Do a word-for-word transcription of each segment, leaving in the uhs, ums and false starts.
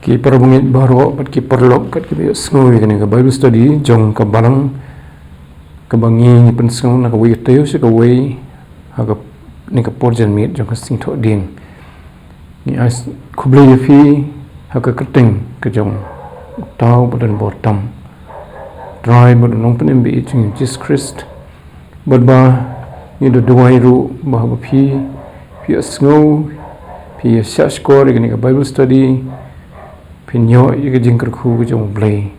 Ki parabangeit baroh bad ki paralok bad ki ba ïohsngew ïa kane ka Bible study jong ka balang, kaba ngi pynsngew na kawei ka taïew sha kawei ha kane ka por janmiet jong ka Sngi Thohdieng. Ngi ai khublei ïa phi ha ka kyrteng ka jong U Trai badonbor tam, Trai bad U Nongpynim ba ïeit jong ngi Jisu Khrist. Bad ba ngi da duwai ruh ba haba phi, phi ïohsngew, phi ïa shah shkor ïa kane ka Bible study, phin ïoh ïa ka jingkyrkhu ka jong U Blei,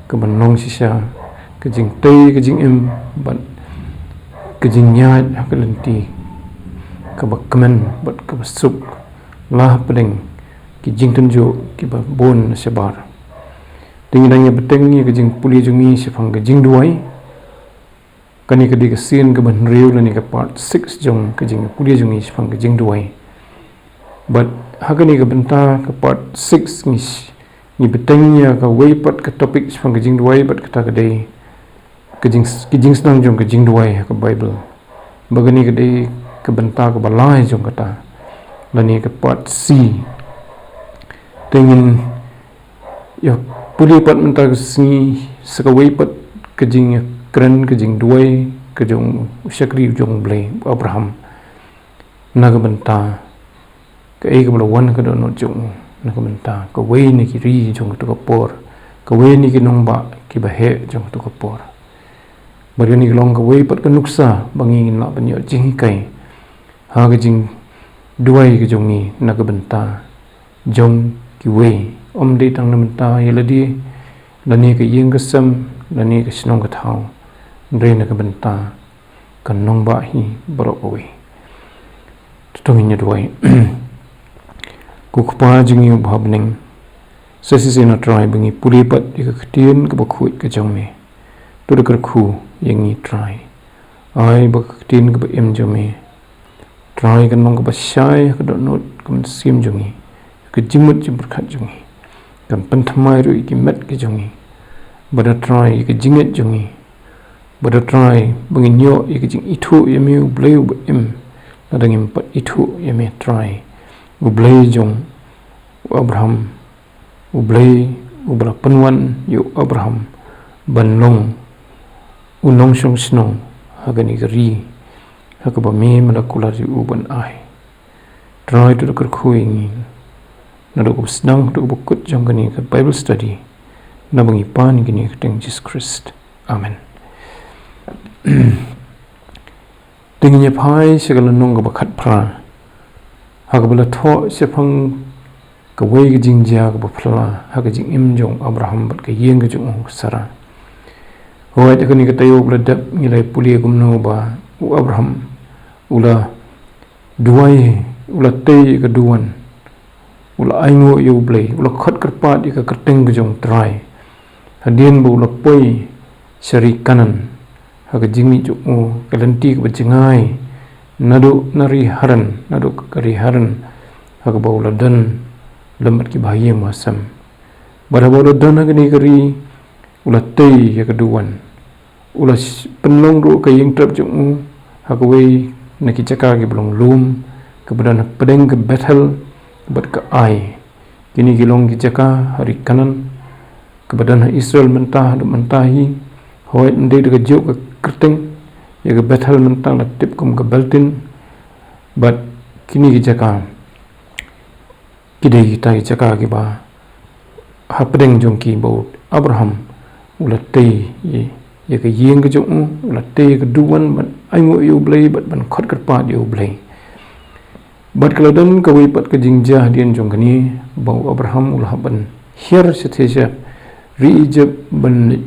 kaba long shisha ka jingtei, ka jingim bad ka jingïaid ha ka lynti kaba kmen bad kaba suk, la hapdeng ki jingtynjuh kiba bun na shabar. Te ngi dang ïa bteng ïa ka jingpule jong ngi shaphang ka jingduwai. Kane ka dei ka sien kaba hynriew lane ka part six jong ka jingpule jong ngi shaphang ka jingduwai. Bad ha kane ka bynta ka part six ngi sh-, ngi bteng ïa kawei pat ka topic shaphang ka jingduwai, bad kata ka dei ka jing, ka jingsdang jong ka jingduwai ha ka Bible. Bad kane ka dei ka bynta kaba lai jong kata, lane ka part C. Te ngin ïa pule pat mynta ka sngi sa kawei pat ka jingkren, ka jingduwai ka jong u shakri jong U Blei, u Abraham, na ka bynta kaei kaba la wan ha ka dohnud jong u, na ka bynta kawei na ki ri jong kato ka por, kawei na ki nongbah kiba heh jong kato ka por. Bad kane ka long kawei pat ka nuksa ba ngi ngin lah ban ïoh jinghikai ha ka jingduwai ka jong ngi na ka bynta jong kiwei, ym dei tang na bynta ïa lade lane ka ïing ka sem lane ka shnong ka thaw, hynrei na ka bynta ka nongbah hi baroh kawei. To ngin ïa duwai. Ko Kpa jong ngi uba ha bneng, sa shisien ah Trai ba ngi pule pat ïa ka ktien kaba khuid ka jong me. To da kyrkhu ïa ngi Trai. Ai ba ka ktien kaba im jong me Trai kan long kaba shai ha ka dohnud ka mynsiem jong ngi, ka jingmut jingpyrkhat jong ngi, kan pynthymmai ruh ïa ki met ki jong ngi. Bad ah Trai ïa ka jingngeit jong ngi, bad ah Trai ba ngin ïoh ïa ka jingithuh ïa me U Blei uba im, lada ngim pat ithuh ïa me Trai, U Blei jong u Abraham, U Blei uba la pynwan ïa u Abraham ban long u nongshong shnong ha kane ka ri ha kaba me me la kular ïa u ban ai. Trai to da kyrkhu ïa ngi naduh kaba sdang haduh kaba kut jong kane ka Bible study, naba ngi pan ïa kane ka kyrteng Jisu Khrist. Amen. Te ngin ïa phai sha ka lynnong kaba khatphra, ha kaba la thoh shaphang kawei ka jingjia kaba phylla ha ka jingim jong u Abraham bad ka ïing ka jong u Sara. Hooid, ha kane ka taïew ba la dep ngi la pule kumno ba u Abraham u la duwai, u la tei ïa ka duwan, u la ainguh ïa U Blei, u la khot kyrpad ïa ka kyrteng ka jong U Trai. Hadien ba u la poi sha ri Kanaan ha ka jingmih jong u, ka lynti kaba jngai naduh na ri Haran, naduh ka ri Haran ha kaba u la don lem bad ki bahaïing bahasem. Bad haba u la don ha kane ka ri, u la tei ïa ka duwan. U la sh-, pynlong ruh ka ïingtrep jong u ha kawei na ki jaka kiba long lum, kaba don hapdeng ka Bethel bad ka Ai. Kine ki long ki jaka ha ri Kanaan, kaba don ha Israel mynta haduh mynta hi. Hooid, ym dei da kajuh ka kyrteng, ïa ka Bethel mynta la tip kum ka Beltin. Bad kine ki jaka ki dei kita ki jaka kiba hapdeng jong ki ba u Abraham u la tei ïa, ïa ka ïing ka jong u, u la tei ïa ka duwan ban ainguh ïa U Blei bad ban khot kyrpad ïa U Blei. Bad ka la don kawei pat ka jingjia hadien jong kane, ba u Abraham u la hap ban hiar shathie sha ri Ijipt ban leit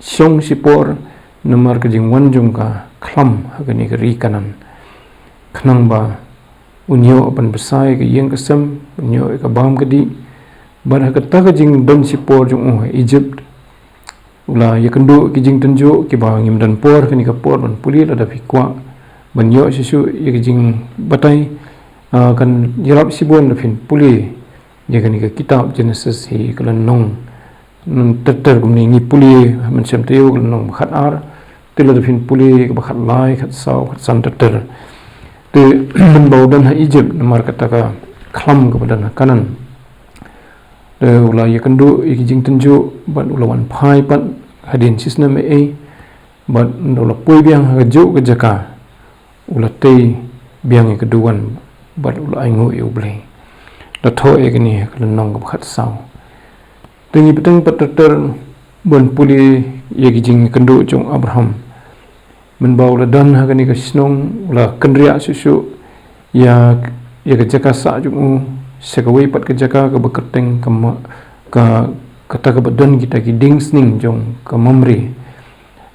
shong shipor namar ka jingwan jong ka khlam ha kane ka ri Kanaan, khnang ba un ïoh ban bsa ïa ka ïing ka sem, un ïoh ïa ka bam ka dih. Bad ha kata ka jingdon shipor jong u ha Ijipt, u la ïakynduh ki jingtynjuh kiba ngim don por kane ka por ban pule. Lada phi kwah ban ïoh shuh shuh ïa ka jingbatai, ah, kan ïarap shibun da phin pule ïa kane ka kitab Genesis hi ka lynnong, mm, ter ter kumne ngi pule mynshem taïew ka lynnong ba khatar, te lada phin pule kaba khatlai, khatsaw, khatsan ter ter. Te mynba u don ha Ijipt namar kata ka khlam kaba don ha Kanaan, Eh, u la ïakynduh ïa ki jingtynjuh bad u la wan phai pat hadien shisnem ei ei, bad ynda u la poi biang ha kajuh ka jaka, u la tei biang ïa ka duwan bad u la ainguh ïa U Blei. La thoh ïa kane ha ka lynnong kaba khatsaw. Te ngi bteng pat ter ter ban pule ïa ki jingkynduh jong u Abraham. Mynba u la don ha kane ka shnong, u la kynriah shuh shuh ïa, ïa ka jaka sah jong u sha kawei pat ka jaka kaba kyrteng ka Ma-, ka, kata kaba don kita ki dieng sning jong ka Mamre.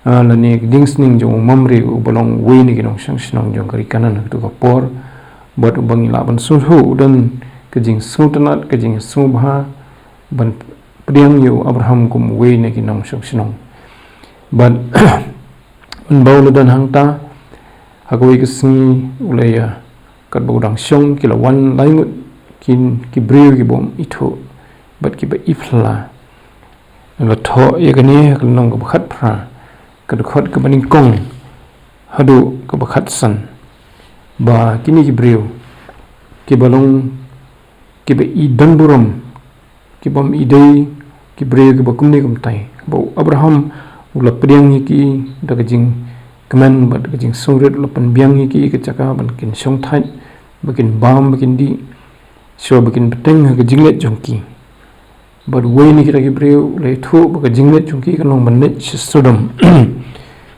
Ah, lane ki dieng sning jong u Mamre uba long uwei na ki nongshong shnong jong ka ri Kanaan ha kato ka por. Bad uba ngi lah ban sngewthuh u don ka jingsngewtynnad, ka jingsngewbha ban pdiang ïa u Abraham kum uwei na ki nongshong shnong. Bad mynba u la don hangta, ha kawei ka sngi u la ïa, katba u dang shong, ki la wan lai ngut ki, ki briew kiba ym ithuh bad kiba iphylla. La thoh ïa kane ha ka lynnong kaba khatphra, ka dkhot kaba nyngkong haduh kaba khatsan, ba kine ki briew kiba long kiba i don burom, kiba ym i dei ki briew kiba kumne kumtai, ba u Abraham u la pdiang ïa ki da ka jingkmen bad ka jingsngewrit, u la pynbiang ïa ki ka jaka ban kin shong thait, ba kin bam, ba kin dih, shuwa ba kin bteng ha ka jingleit jong ki. Bad uwei na kita ki briew u la ïathuh ba ka jingleit jong ki kan long ban leit sha Sodom,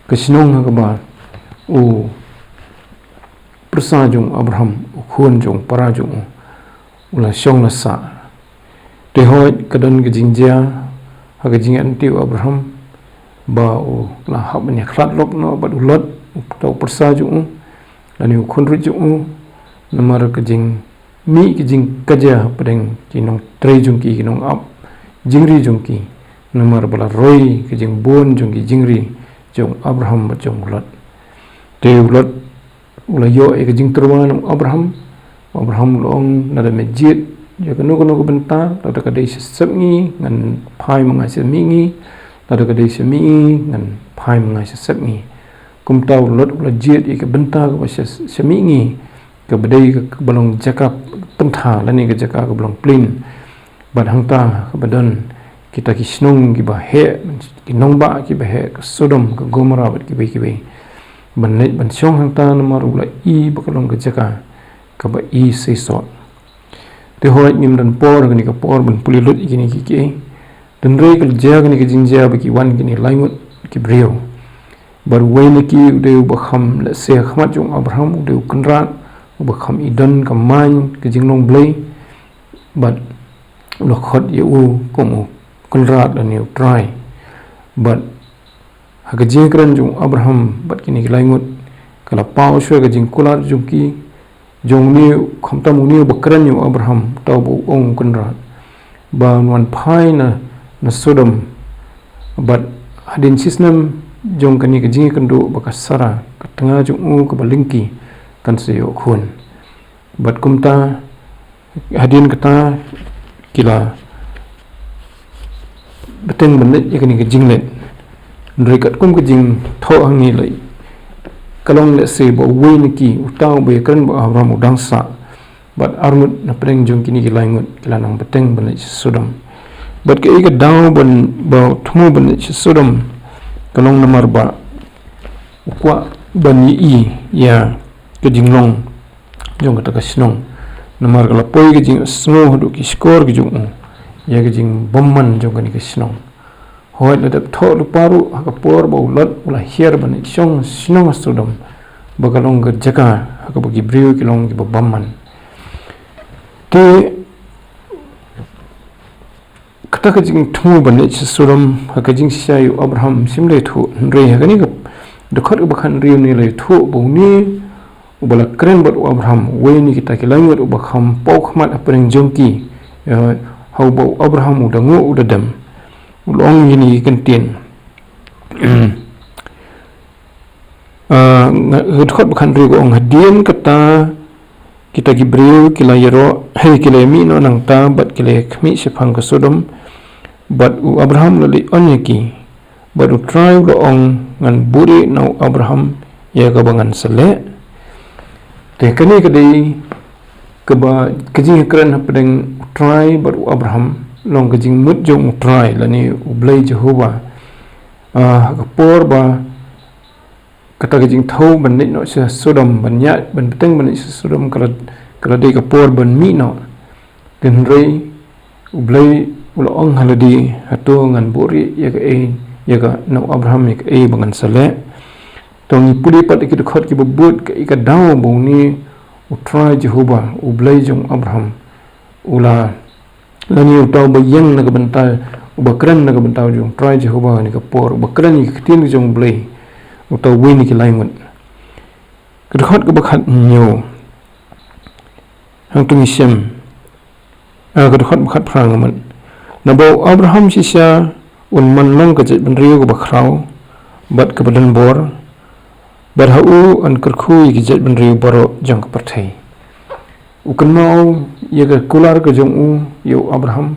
ka shnong ha kaba u pyrsa jong u Abraham, u khun jong u para jong u, u la shong la sah. Te hooid, ka don ka jingjia ha ka jingïaid lynti u Abraham, ba u la hap ban ïakhlad lok noh bad u Lot, uta u pyrsa jong u, lane u khunrit jong u, namar ka jingmih ka jingkajia hapdeng ki nongtrei jong ki, ki nongap jingri jong ki, namar ba la roi ka jingbun jong ki jingri jong u Abraham bad jong u Lot. Te u Lot u la ïoh ïa ka jingtyrwa na u Abraham. U Abraham u la ong, lada me jied ïa kano kano ka bynta, lada ka dei sha sepngi ngan phai ma nga sha mihngi, lada ka dei sha mihngi ngan phai ma nga sha sepngi. Kumta u Lot u la jied ïa ka bynta kaba sha, sha mihngi, kaba dei ka, kaba long jaka pyntha, lane ka jaka kaba long plain. Bad hangta kaba don kita ki shnong kiba heh, ki nongbah kiba heh, ka Sodom, ka Gomorrah bad kiwei kiwei. Ban leit ban shong hangta namar u la i ba ka long ka jaka kaba i seisoh. Te hooid, ngim don por ha kane ka por ban pule lut ïa kine kiei kiei. Hynrei ka la jia kane ka jingjia ba ki wan kine lai ngut ki briew. Bad uwei na ki u dei uba kham lehse ha khmat jong u Abraham, u dei u kynrad uba kham i don ka main ka jinglong Blei. Bad u la khot ïa u kum u kynrad lane u trai. Bad ha ka jingkren jong u Abraham bad kine ki lai ngut, ka la paw shuwa ka jingkular jong ki, jong une, khamtam une uba kren ïa u Abraham, uta uba u ong u kynrad, ba un wan phai na, na Sodom. Bad hadien shisnem jong kane ka jingïakynduh, ba ka Sara, ka tnga jong u kaba lyngkhi, kan sa ïoh khun. Bad kumta, hadien kata, ki la bteng ban leit ïa kane ka jingleit. Hynrei katkum ka jingthoh hangne, lei, ka long lehse ba uwei na ki, uta uba ïakren bad u Abraham u dang sah. Bad arngut na pdeng jong kine ki lai ngut ki la nang bteng ban leit sha Sodom. Bad kaei ka daw ban, ba thmu ban leit sha Sodom, ka long namar ba u kwah ban ïohi ïa ka jinglong jong kata ka shnong. Namar ka la poi ka jingsngew haduh ki shkor ki jong u ïa ka jingbymman jong kane ka shnong. Hooid, la dep thoh lypa ruh ha ka por ba u Lot u la hiar ban leit shong shnong Sodom, ba ka long ka jaka ha kaba ki briew ki long kiba bymman. Te kata ka jingthmu ban leit sha Sodom, ha ka jingshisha ïa u Abraham shym la ïathuh, hynrei ha kane ka dkhot kaba khathynriew ne la ïathuh ba une uba la kren bad u Abraham, uwei na kita ki lai ngut uba kham paw khmat hapdeng jong ki, eh, ha uba u Abraham u da nguh u da dem, u la ong ïa kine ki kyntien. Ah, nga, dkhot ba khathynriew ka ong, hadien kata kita ki briew ki la ïaroh, hei, ki la ïamih noh nangta bad ki la ïakhmih shaphang ka Sodom, bad u Abraham u la leit on ïa ki. Bad u Trai u la ong, ngan buhrieh na u Abraham ïa kaba ngan sa leh. Te kane ka dei kaba, ka jingïakren hapdeng u Trai bad u Abraham, long ka jingmut jong U Trai lane U Blei Jehobah. Ah, ha ka por ba kata ka jingthew ban leit noh sha Sodom, ban ïaid, ban bteng ban leit sha Sodom, ka la, ka la dei ka por ban mih noh. Hynrei U Blei u la ong ha lade, hato ngan buhrieh ïa kaei, ïa ka, na u Abraham ïa kaei ba ngan sa leh. To ngi pule pat ïa ki dkhot kiba bud, kaei ka daw ba une U Trai Jehobah, U Blei jong u Abraham, u la, lane uta uba ïeng na ka bynta, uba kren na ka bynta jong U Trai Jehobah ha kane ka por, uba kren ïa ka ktien jong U Blei, uta uwei na ki lai ngut. Ka dkhot kaba khathynñiew. Hangto ngi shem. Ah, ka dkhot ba khatphra nga mut. Naba u Abraham shisha un man long ka jaitbynriew kaba khraw bad kaba donbor, bad ha u yn kyrkhu ïa ki jaitbynriew baroh jong ka pyrthei. U kynmaw ïa ka kular ka jong u ïa u Abraham,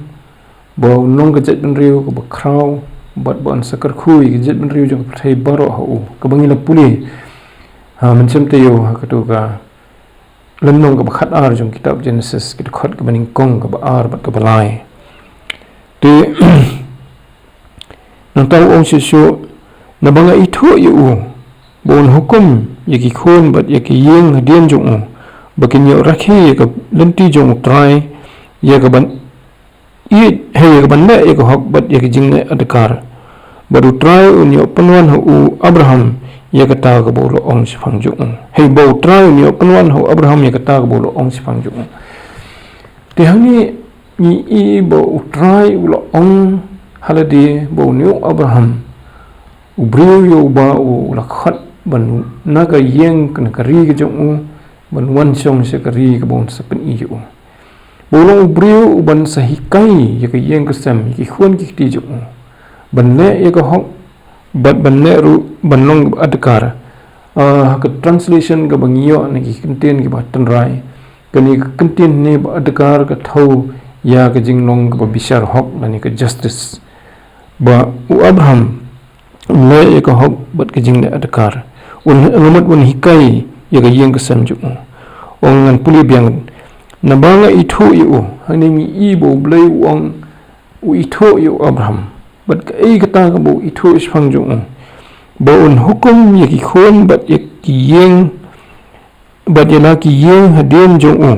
ba un long ka jaitbynriew kaba khraw bad ba un sa kyrkhu ïa ki jaitbynriew jong ka pyrthei baroh ha u, kaba ngi la pule ha mynsiem taïew ha kato ka lynnong kaba khatar jong kitab Genesis, ki dkhot kaba nyngkong, kaba ar bad kaba lai. Te nangta u ong shuh shuh, naba nga ithuh ïa u ba un hukum ïa ki khun bad ïa ki ïing hadien jong u, ba kin ïoh rakhe ïa ka lynti jong U Trai, ïa kaban ïeit, hei, ïa kaban leh ïa ka hok bad ïa ka jingleh adkar. Bad U Trai un ïoh pynwan ha u Abraham ïa kata kaba u la ong shaphang jong u. Hei, ba U Trai un ïoh pynwan ha u Abraham ïa kata kaba u la ong shaphang jong u. Te hangne ngi i ba U Trai u la ong ha lade ba une u Abraham, u briew ïa uba u la khot ban na ka ïing, na ka ri ka jong u, ban wan shong sha ka ri kaba un sa pyni ïa u. Ba u long u briew uban sa hikai ïa ka ïing ka sem, ïa ki khun ki kti jong u, ban leh ïa ka hok bad ban leh ruh ban long kaba adkar. Ah, ha ka translation kaba ngi ïoh na ki kyntien kiba tynrai, kane ka kyntien ne ba adkar ka thew ïa ka jinglong kaba bishar hok lane ka justice. Ba u Abraham un leh ïa ka hok bad ka jingleh adkar. Un, nga mut un hikai ïa ka ïing ka sem jong u. Ong ngan pule biang. Naba nga ithuh ïa u. Hangne ngi i ba U Blei u ong u ithuh ïa u Abraham. Bad kaei kata kaba u ithuh shaphang jong u? Ba un hukum ïa ki khun bad ïa ki ïing, bad ïa la ki ïing hadien jong u.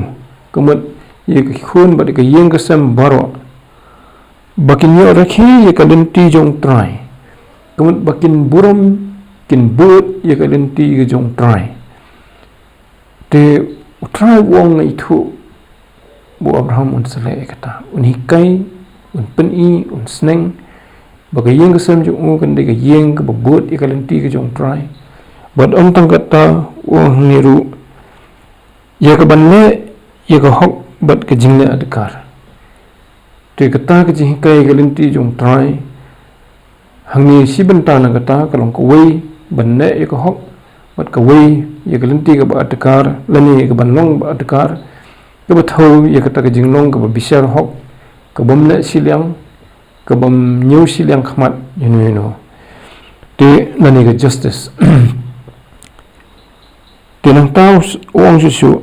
Ka mut ïa ki khun bad ïa ka ïing ka sem baroh, ba kin ïoh rakhe ïa ka lynti jong U Trai. Ka mut ba kin burom, kin bud ïa ka lynti ka jong U Trai. Te U Trai u ong nga ithuh ba u Abraham un sa leh ïa kata. Un hikai, un pyni, un sneng ba ka ïing ka sem jong u kan dei ka ïing kaba bud ïa ka lynti ka jong U Trai. Bad ym tang kata, u ong hangne ruh ïa kaban leh ïa ka hok bad ka jingleh adkar. Te kata ka jinghikai ïa ka lynti jong U Trai, hangne shi bynta na kata, ka long kawei ban leh ïa ka hok bad kawei ïa ka lynti kaba adkar, lane ïa kaban long ba adkar, kaba thew ïa kata ka jinglong kaba bishar hok, kabym leh shiliang, kabym ñiew shiliang khmat ïano ïano. Te lane ka justice. Te nangta u s-, u ong shuh shuh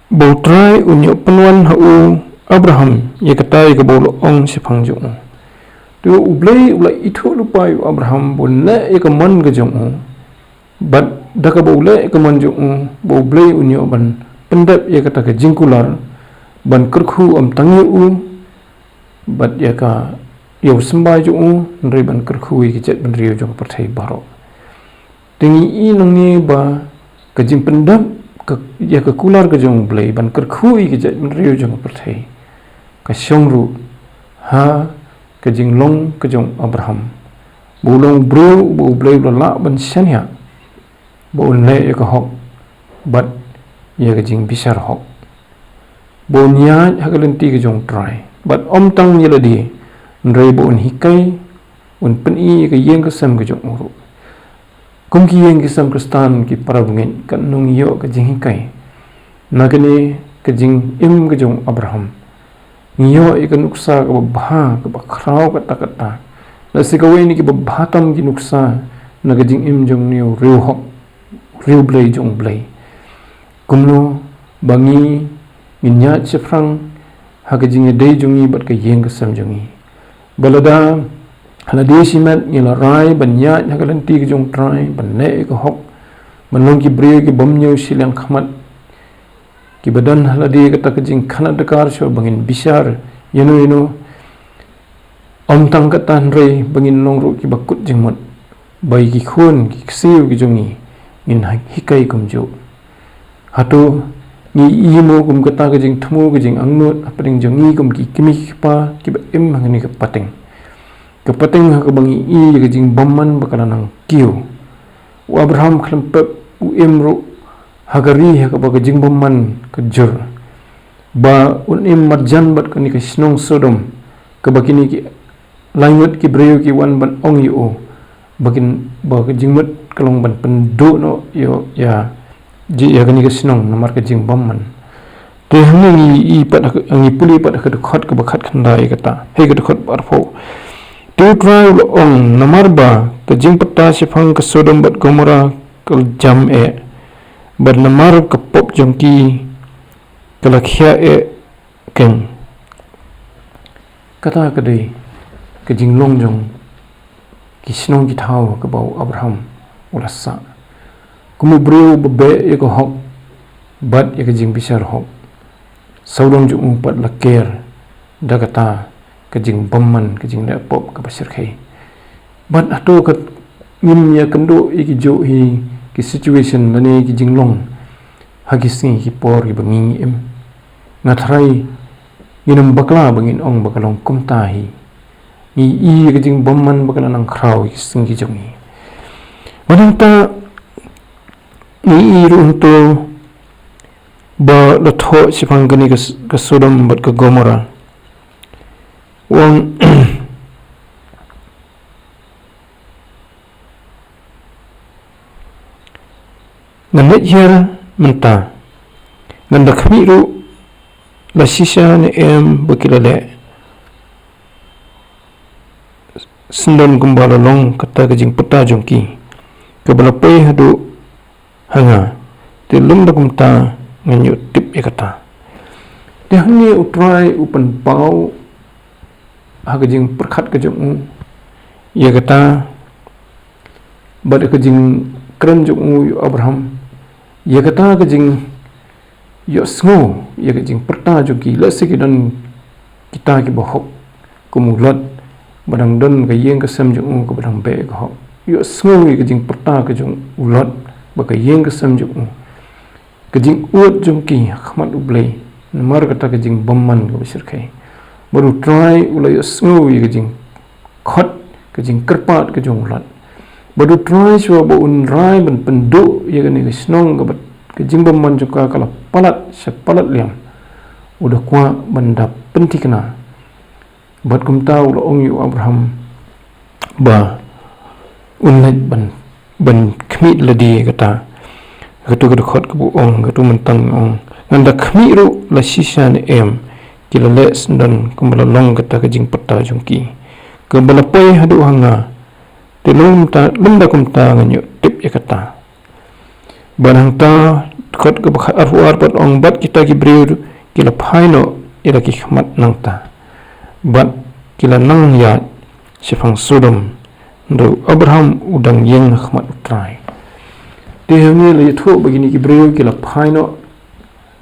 ba U Trai un ïoh pynwan ha u Abraham ïa kata ïa kaba u la ong shaphang jong u. Te U Blei u la ithuh lypa ïa u Abraham ba un leh ïa ka mon ka jong u. Bad da kaba u leh ïa ka mon jong u, ba U Blei un ïoh ban pyndep ïa kata ka jingkular ban kyrkhu ym tang ïa u bad ïa ka, ïa u symbai jong u, hynrei ban kyrkhu ïa ki jaitbynriew jong ka pyrthei baroh. Te ngi i nangne ba ka jingpyndep ka, ïa ka kular ka jong U Blei ban kyrkhu ïa ki jaitbynriew jong ka pyrthei, ka shong ruh ha ka jinglong ka jong u Abraham, ba u long u briew ba U Blei u la lah ban shaniah ba un leh ïa ka hok bad ïa ka jingbishar hok, ba un ïaid ha ka lynti ka jong U Trai. Bad ym tang ïa lade, hynrei ba un hikai, un pyni ïa ka ïing ka sem ka jong u ruh. Kum ki ïing ki sem Khristan, ki para bangeit, katno ngi ïoh ka jinghikai na kane ka jingim ka jong u Abraham. Ngi ïoh ïa ka nuksa kaba bha, kaba khraw katta katta. Lehse kawei na kiba bha tam ki nuksa na ka jingim jong une u riewhok, riewblei jong U Blei. Kumno ba ngi, ngin ïaid shaphrang ha ka jingïadei jong ngi bad ka ïing ka sem jong ngi. Ba lada ha lade shimet ngi la rai ban ïaid ha ka lynti ka jong U Trai, ban leh ïa ka hok, ban long ki briew ki bym ñiew shiliang khmat, kiba don ha lade kata ka jingkhanat dakar shuh ba ngin bishar ïano ïano. Ym tang kata hynrei ba ngin long ruh kiba kut jingmut, ba ïa ki khun ki ksiew ki jong ngi ngin ha-, hikai kumjuh. Hato ngi ïohi mo kum kata ka jingthmu ka jingangnud hapdeng jong ngi kum ki kmie ki kpa kiba im ha kane ka pateng, ka pateng ha kaba ngi ïohi ïa ka jingbymman ba ka la nang kiew? U Abraham khlem pep u im ruh ha ka ri ha kaba ka jingbymman ka jur, ba un im marjan bad kane ka shnong Sodom, kaba kine ki laingut ki briew ki wan ban ong ïa u, ba kin, ba ka jingmut ka long ban pynduh noh ïa, ïa, ïa kane ka shnong namar ka jingbymman. Te hangne ngi ïohi pat ha ka, ngi pule pat ha ka dkhot kaba khatkhyndai ïa kata, hei, ka dkhot ba arphew. Te U Trai u la ong, namar ba ka jingpyrta shaphang ka Sodom bad Gomora ka la jam eh, bad namar ka pop jong ki ka la khia eh keiñ. Kata ka dei ka jinglong jong ki shnong ki thaw kaba u Abraham u la sah. Kum u briew ba beh ïa ka hok bad ïa ka jingbishar hok, sawdong jong u pat la ker da kata ka jingbymman, ka jingleh pop kaba shyrkhei. Bad hato ka ngin ïa kynduh ïa ki juh hi ki situation lane ki jinglong ha ki sngi ki por kiba ngi im? Nga tharai ngin ym bakla ba ngin ong ba ka long kumta hi. Ngi ïohi ïa ka jingbymman ba ka la nang khraw ïa ki sngi ki jong ngi. Bad nangta ngi ïohi ruh hangto ba la thoh shaphang kane ka S-, ka Sodom bad ka Gomora. Wan ngan leit hiar mynta. Ngan da khmih ruh la shisha ne em ba ki la leh sngewdon kumba la long kata ka jingpyrta jong ki, kaba la poi haduh ha nga. Te lymda kumta ngan ïoh tip ïa kata. Te hangne U Trai u pynpaw ha ka jingpyrkhat ka jong u ïa kata, bad ka jingkren jong u ïa u Abraham ïa kata ka jingïohsngew ïa ka jingpyrta jong ki, lehse ki don kita kiba hok kum u Lot, ba dang don ka ïing ka sem jong u kaba dang beh ka hok. Ïohsngew ïa ka jingpyrta ka jong u Lot bad ka ïing ka sem jong u, ka jingud jong ki ha khmat U Blei namar kata ka jingbymman kaba shyrkhei. Bad U Trai u la ïohsngew ïa ka jingkhot, ka jingkyrpad ka jong u Lot. Bad U Trai shuwa ba un rai ban pynduh ïa kane ka shnong kaba ka jingbymman jong ka ka la palat sha palat liang, u da kwah ban da pynthikna. Bad kumta u la ong ïa u Abraham ba un leit ban, ban khmih lade kata. Katu ka dkhot kaba ong, katu mynta ong, ngan da khmih ruh la shisha ne em ki la leh sngewdon kumba la long kata ka jingpyrta jong ki, kaba la poi haduh ha nga. Te lymda, lymda kumta ngan ïoh tip ïa kata. Bad hangta dkhot kaba khat arphew ar pat ong, bad kita ki briew ki la phai noh ïa la ki khmat nangta, bad ki la nang ïaid shaphang Sodom, hynrei u Abraham u dang ïeng ha khmat U Trai. Te hangne la ïathuh ba kine ki briew ki la phai noh,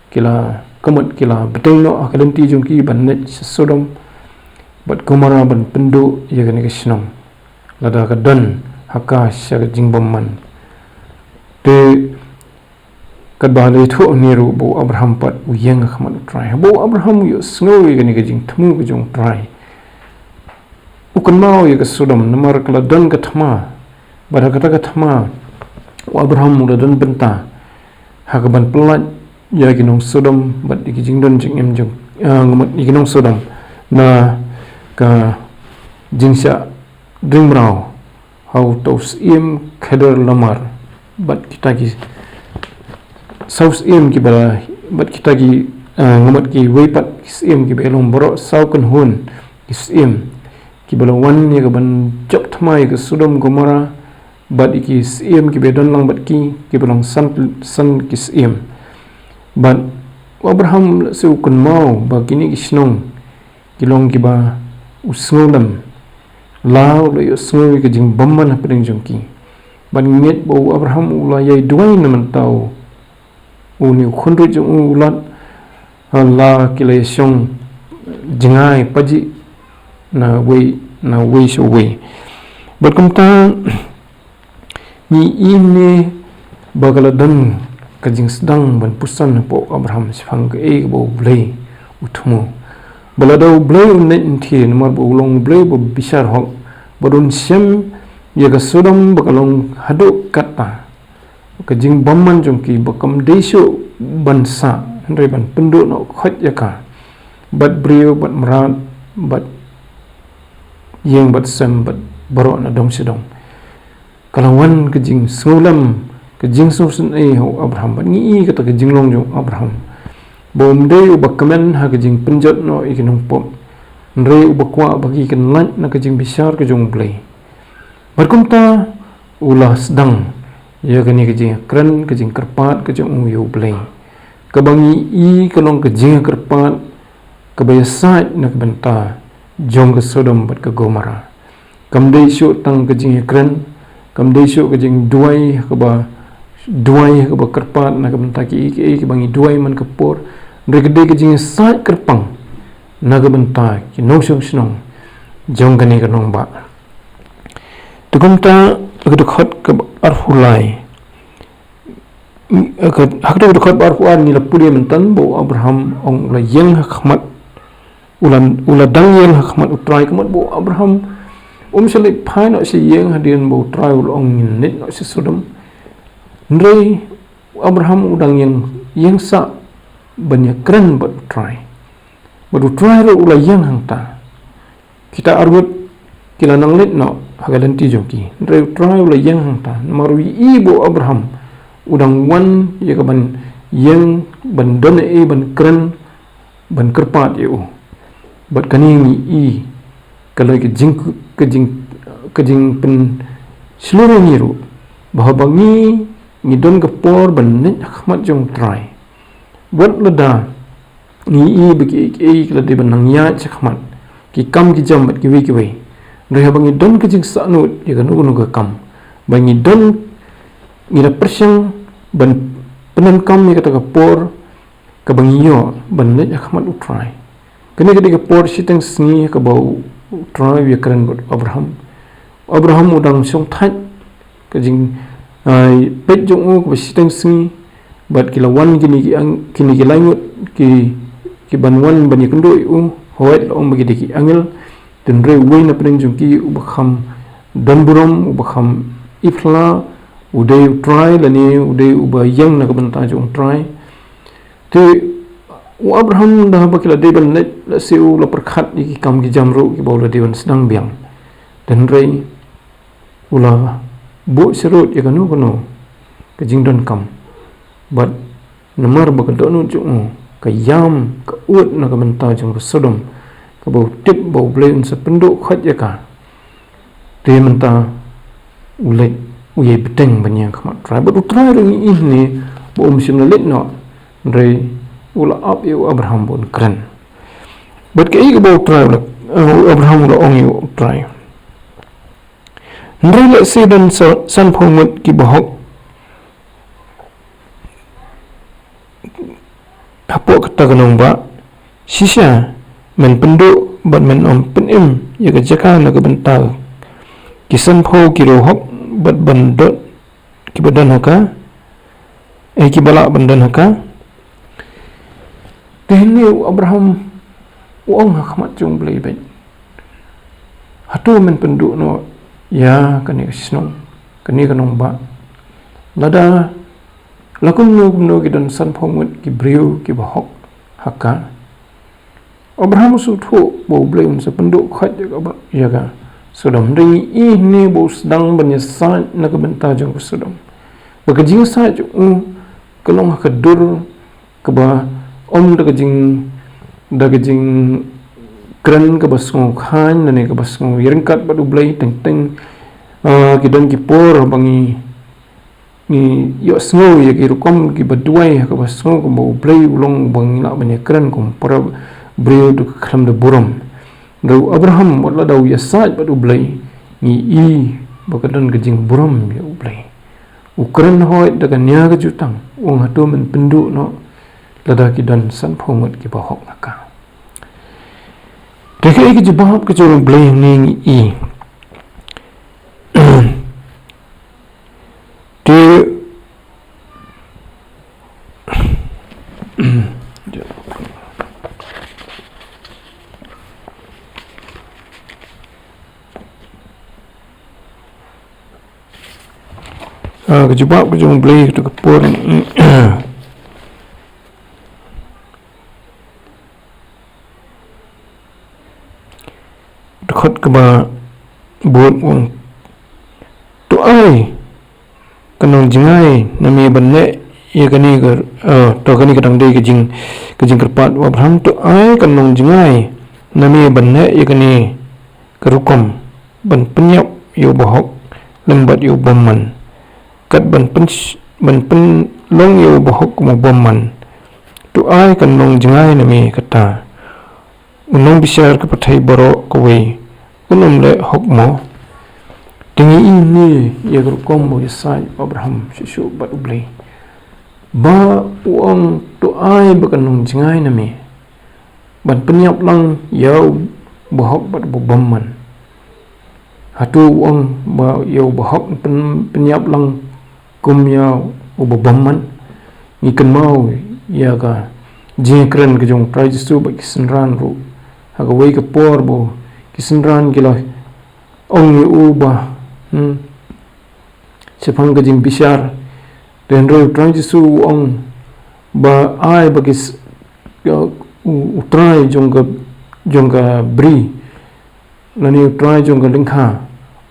ki la, ka mut ki la bteng noh ha ka lynti jong ki ban leit sha Sodom bad Gomora ban pynduh ïa kane ka shnong, lada ka don ha ka sha ka jingbymman. Te katba la ïathuh hangne ruh ba u Abraham pat u ïeng ha khmat U Trai. Ba u Abraham u ïohsngew ïa kane ka jingthmu ka jong U Trai, u kynmaw ïa ka Sodom namar ka la don ka thma. Bad ha kata ka thma u Abraham u la don bynta ha kaban pyllait ïa ki nong Sodom bad ïa ki jingdon jingem jong, eh, nga mut ïa ki nong Sodom na ka jingshah dring mraw ha uta u syiem Khedarlaomer, bad kita ki saw syiem kiba la, bad kita ki, eh, nga mut kiwei pat ki syiem kiba long baroh saw kynhun ki syiem kiba la wan ïa kaban jop thma ïa ka Sodom Gomora, bad ïa ki syiem kiba don lang bad ki, kiba long san, san ki syiem. Bad U Abraham la shu kynmaw ba kine ki shnong ki long kiba u sngewlem, la u la ïohsngew ïa ka jingbymman hapdeng jong ki. Bad ngi ngeit ba u Abraham u la ïai duwai na mynta u, une u khun ruh jong u, u Lot, ha la ki la ïashong jngai pajih na wei na wei sha wei. Bad kumta ngi ïohi ba ka la don ka jingsdang ban puson hapoh u Abraham shaphang kaei kaba U Blei u thmu. Ba lada U Blei un leit, un thied, namar ba u long U Blei ba bishar hok, bad un shem ïa ka Sodom ba ka long haduh katta ka jingbymman jong ki, ba kam dei shuh ban sah, hynrei ban pynduh noh khoit ïa ka, bad briew, bad mrad, bad ïing, bad sem, bad baroh na dong sha dong. Ka la wan ka jingsngewlem, ka jingsngewsynei ha u Abraham. Bad ngi ïohi kata ka jinglong jong u Abraham, ba um dei uba kmen ha ka jingpynjot noh ïa ki nongpop, hynrei uba kwah ba ki kylla na ka jingbishar ka jong U Blei. Bad kumta u la sdang ïa kane ka jingkren, ka jingkyrpad ka jong u ïa U Blei, kaba ngi ïohi ka long ka jingkyrpad kaba ïasaid na ka bynta jong ka Sodom bad ka Gomorrah. Kam dei shuh tang ka jingkren, kam dei shuh ka jingduwai kaba, duwai kaba kyrpad na ka bynta kiei kiei kiba ngi duwai man ka por, hynrei ka dei ka jingsaid kyrpang na ka bynta ki nongshong shnong jong kane ka nongbah. Te kumta, ha ka dkhot kaba arphew lai, ha ka, ha ka dkhot ba arphew ar ngi la pule mynta ba u Abraham ong u la ïeng ha khmat, u la, u la dang ïeng ha khmat U Trai, ka mut ba u Abraham um shym leit phai noh sha ïing hadien ba U Trai u la ong ngin leit noh sha Sodom. Hynrei u Abraham u dang ïeng, ïeng sah ban ïakren bad U Trai. Bad U Trai ruh u la ïeng hangta. Kita arngut ki la nang leit noh ha ka lynti jong ki, hynrei U Trai u la ïeng hangta, namar u ïohi ba u Abraham u dang wan ïa ka ban ïeng, ban don ei ei ban kren, ban kyrpad ïa u. Bad kane ngi ïohi ka long ka jing, ka jing, ka jingpynshlur ïa ngi ruh, ba haba ngi, ngi don ka por ban leit ha khmat jong U Trai, wat lada ngi ïohi ba kiei kiei ki la dei ban nang ïaid shakhmat, ki kam ki jam bad kiwei kiwei, hynrei haba ngi don ka jingsahnud ïa kano kano ka kam, ba ngi don, ngi da pyrshang ban pyndonkam ïa kata ka por kaba ngi ïoh ban leit ha khmat U Trai. Kane ka dei ka por shiteng sngi kaba u, U Trai u ïakren bad u Abraham. U Abraham u dang shongthait, ka jing, ai, peit jong u kaba shiteng sngi, bad ki la wan kine ki ang, kine ki lai ngut ki, ki ban wan ban ïakynduh ïa u, hooid la ong ba ki dei ki angel, hynrei uwei na pdeng jong ki uba kham don burom, uba kham ipla, u dei U Trai lane u dei uba ïeng na ka bynta jong U Trai. Te u Abraham da haba ki la dei ban leit, lehse u la pyrkhat ïa ki kam ki jam ruh kiba u la dei ban sdang biang. Hynrei u la buh syrut ïa kano kano ka jingdonkam. Bad namar ba ka dohnud jong u ka ïam, ka ud na ka bynta jong ka Sodom, kaba u tip ba U Blei un sa pynduh khoit ïa ka, te mynta u leit, u ïai bteng ban ïeng ha khmat U Trai. Bad U Trai ruh ngi ïohi ne ba um shym la leit noh, hynrei u la ap ïa u Abraham ba un kren. Bad kaei kaba U Trai u la, eh, u Abraham u la ong ïa U Trai, hynrei lehse don sa, sanphew ngut kiba hok hapoh kata ka nongbah, shisha men pynduh bad men ym pynim ïa ka jaka na ka bynta ki sanphew ki riewhok bad ban don kiba don ha ka, eh, kiba lah ban don ha ka. Te hangne u Abraham u ong ha khmat jong U Blei beit, hato men pynduh noh ïa kane ka shnong, kane ka nongbah, lada la kumno kumno ki don sanphew ngut ki briew kiba hok ha ka? Abraham u sngewthuh ba U Blei un sa pynduh khoit ïa ka, ïa ka Sodom. Hynrei ngi ïohi ne ba u sdang ban ïasaid na ka bynta jong ka Sodom. Ba ka jingïasaid jong u ka long ha ka dur kaba ym da ka jing, da ka jingkren kaba sngewkhlaiñ lane kaba sngew ïaryngkat bad U Blei. Teng teng, ah, ki don ki por ba ngi Ngi ïohsngew ïa ki rukom kiba duwai ha kaba sngew kumba U Blei u long uba ngi lah ban ïakren kum para briew da ka khlem da burom. Hynrei u Abraham wat lada u ïasaid bad U Blei, ngi i ba ka don ka jingburom ïa U Blei. U kren hooid da ka nia ka jutang, u ong, hato men pynduh noh lada ki don sanphew ngut kiba hok ha ka. Te kaei ka jubab ka jong U Blei hangne ngi i? Te Ah, ka jubab ka jong U Blei kata ka por. Dkhot kaba bud, u ong, to ai kan long jngai na me ban leh ïa kane ka, eh, to kane ka dang dei ka jing, ka jingkyrpad u Abraham, to ai kan long jngai na me ban leh ïa kane ka rukom ban pynïap ïa u bahok lem bad ïa u bymman. Kat ban pyn, ban pynlong ïa u bahok kum u bymman. To ai kan long jngai na me kata. U nongbishar ka pyrthei baroh kawei un ym leh hok mo? Te ngi i hangne ïa ka rukom ba u ïasaid u Abraham shuh shuh bad U Blei. Ba u ong to ai ba kan long jngai na me ban pynïap lang ïa u bahok bad u bymman. Hato u ong ba ïa u bahok pyn, pynïap lang kum ïa u bymman? Ngi kynmaw ïa ka jingïakren ka jong U Trai Jisu bad ki synran ruh. Ha kawei ka por ba ki synran ki la ong ïa u ba, hmm, shaphang ka jingbishar. Te hynrei U Trai Jisu u ong ba ai ba ki s-, u, u trai jong ka, jong ka bri, lane u trai jong ka lyngkha,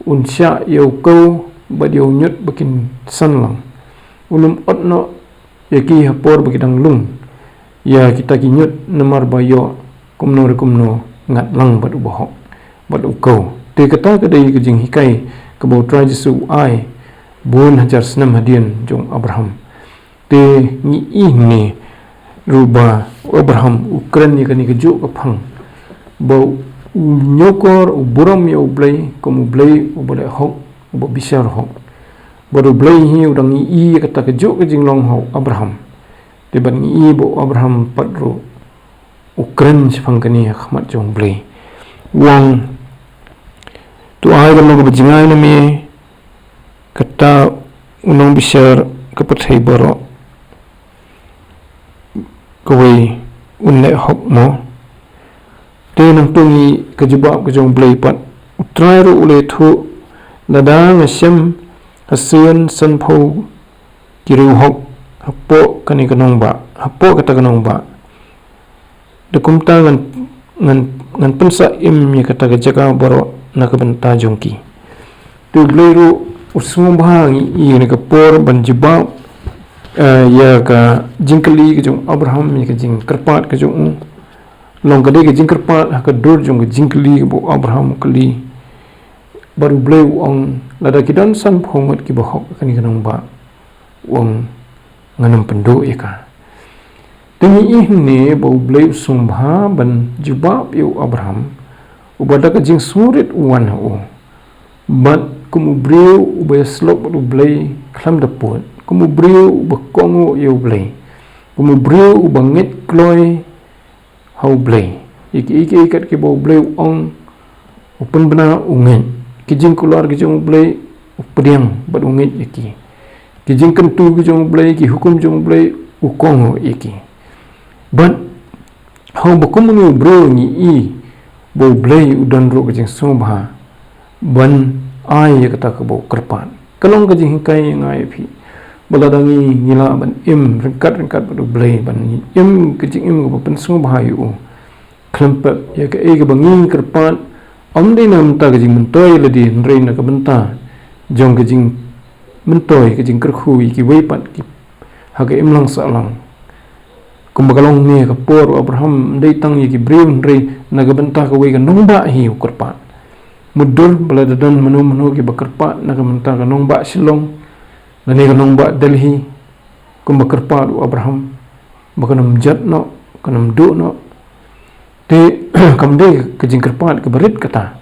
un shah ïa u kew bad ïa u ñiut ba kin san lang. Un ym ot noh ïa ki ha por ba ki dang lung ïa kita ki ñiut, namar ba ïoh kumno re kumno ngat lang bad u bahok bad u kew. Te kata ka dei ka jinghikai kaba U Trai Jisu u ai bun hajar snem hadien jong u Abraham. Te ngi i hangne ruh ba u Abraham u kren ïa kane kajuh ka phang ba u ñiewkor, u burom ïa U Blei kum U Blei uba leh hok, uba bishar hok. Bad U Blei hi u dang i ïa kata kajuh ka jinglong ha u Abraham. Te bad ngi i ba u Abraham pat ruh u kren shaphang kane ha khmat jong U Blei. U ong, to ai kan long kaba jngai na me, kata u nongbishar ka pyrthei baroh kawei un leh hok mo? Te nangta ngi i ka jubab ka jong U Blei pat. U Trai ruh u la ïathuh, lada nga shem ha sien sanphew ki riewhok hapoh kane ka nongbah, hapoh kata ka nongbah, da kumta ngan, ngan, ngan pynsah im ïa kata ka jaka baroh na ka bynta jong ki. Te U Blei ruh u sngewbha, ngi i ha kane ka por ban jubab, eh, ïa ka jingkylli ka jong u Abraham, ïa ka jingkyrpad ka jong u. Long ka dei ka jingkyrpad ha ka dur jong ka jingkylli kaba u Abraham u kylli. Bad U Blei u ong, lada ki don sanphew ngut kiba hok ha kane ka nongbah, u ong, ngan ym pynduh ïa ka. Te ngi i hangne ba U Blei u sngewbha ban jubab ïa u Abraham, uba da ka jingsngewrit u wan ha u. Bad kum u briew uba ïasyllok bad U Blei khlem da pud, kum u briew uba kohnguh ïa U Blei, kum u briew uba ngeit kloi ha U Blei. Ïa kiei kiei kat kiba U Blei u ong, u pynbna, u ngeit. Ki jingkular ki jong U Blei u pdiang bad u ngeit ïa ki. Ki jingkyntu ki jong U Blei, ki hukum jong U Blei u kohnguh ïa ki. Bad ha uba kum une u briew ngi i ba U Blei u don ruh ka jingsngewbha ban ai ïa kata kaba u kyrpad. Ka long ka jinghikai ïa nga ïa phi. Ba lada ngi, ngi lah ban im ryngkat ryngkat bad U Blei, ban ngi im ka jingim kaba pynsngewbha ïa u, khlem pep ïa kaei kaba ngi kyrpad, ym dei na ka bynta ka jingmyntoi lade, hynrei na ka bynta jong ka jingmyntoi, ka jingkyrkhu ïa kiwei pat ki ha ka imlang sahlang. Kumba ka long ne ka por u Abraham, ym dei tang ïa ki briew, hynrei na ka bynta kawei ka nongbah hi u kyrpad. Mutdur ba lada don mano mano kiba kyrpad na ka bynta ka nongbah Shillong, Lane ka nongbah Delhi, kumba kyrpad u Abraham ba kan ym jot noh, kan ym duh noh. Te kam dei ka jingkyrpad kaba rit kata.